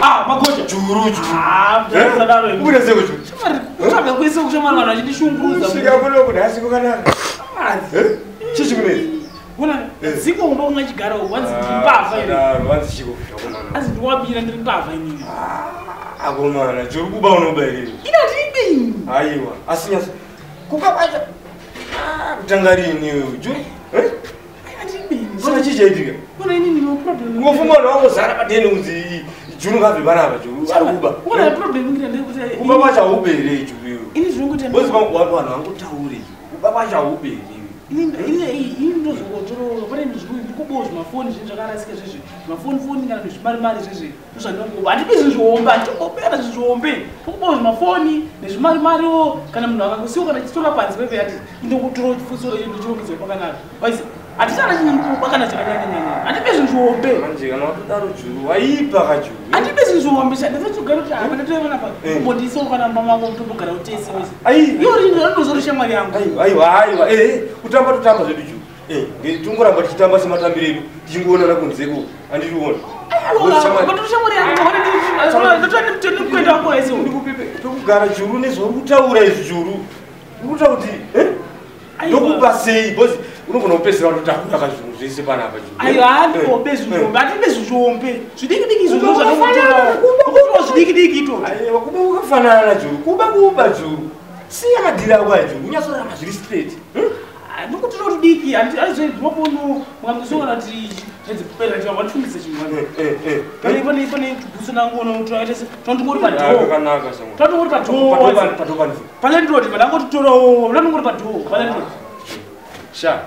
Ah, magoja. Juru juru. Ah, musadaro. Ubuda seko juru. Kutsvaga kwese kushamwari vanhu vachindishungurudza. Kusvika kuno kunhasi kwakanaka. Eh? Chii chikunetsa? Ona, dziko kumba kungachigara uku, wanzi ndiri mbavha ine. Sadaro, wanzi chiko akomana. Anzi ndiwabira ndiri mbavha inini. Akomana, juru kuba unoba here? Ina ndiribe ini. Aiwa, asi nyasa. Kuba kwacho. Ah, kutanga rini iwewe juru? Eh? Aiwa ndiribe ini. Saka chii chaitika? Ona inini no problem. Kungofuma vanhu vangozara padeni kunzi juru ngabve panapa juru ari kuba. Ona problem ngira ndekuti Kuba kwacho haube here juru iwewe? ini zvinongoita Bozi vanhu vangotaure juru. Kuba kwacho haube here iwewe? Ini ndozvingotoro pane ndikubowo zvimafoni zvinhu zvakarasika zvezvi zvimafoni foni kana nezvimarimari zvezvi ndozvandinongoba handipi zvinhu zvihombe handitobobe kana zvinhu zvihombe ndikubowo zvimafoni nezvimarimariwo kana munhu akangosiwa kana chitora panze pepe ati indongotora chifutsoro icho ndochirongedzwa pakanaka waisi handichana chinhu ndikuba kana chakanyanyanyanya handipi zvinhu zvihombe Manje kana watodaro juru waipa kajuru. handipi zvinhu zvihombe ndatochigara kuti apa ndatoona pa kumbondiisawo kana mumba mako tombogara utese wese Ai. iwo rinozori shamwari yangu Aiwa, aiwa, aiwa, eh, kutamba totamba zvedu juru. Eh, tongoramba tichitamba sematambiro edu, tichingoonana kunzeko, handiriona. Ndikupipe, tokugara juru nezvauri kutaura izvi juru. Uri kutaura kuti, eh? Ndokupa sei, because unogona kupedzisira watotakura kazvinhu zvese panapa juru. Aiwa, kuba kwakafanana juru, kuba kuba juru. Siya madhiri ako aya juru, unyatsorarama zviri straight. Hmm? Eh, eh, eh. Zvakanaka shamwari. Padhoo palandrod vandangototorawo vanangori padhoo palandrod Sha.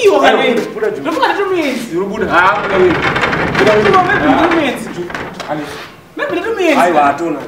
iwo Aiwa, buda juru. ndofunga ndatomuenzi Uri buda. Ah, buda wewe. Buda wewe. maybe ndatomuenzi Handi. maybe ndatomuenzi Aiwa, atona.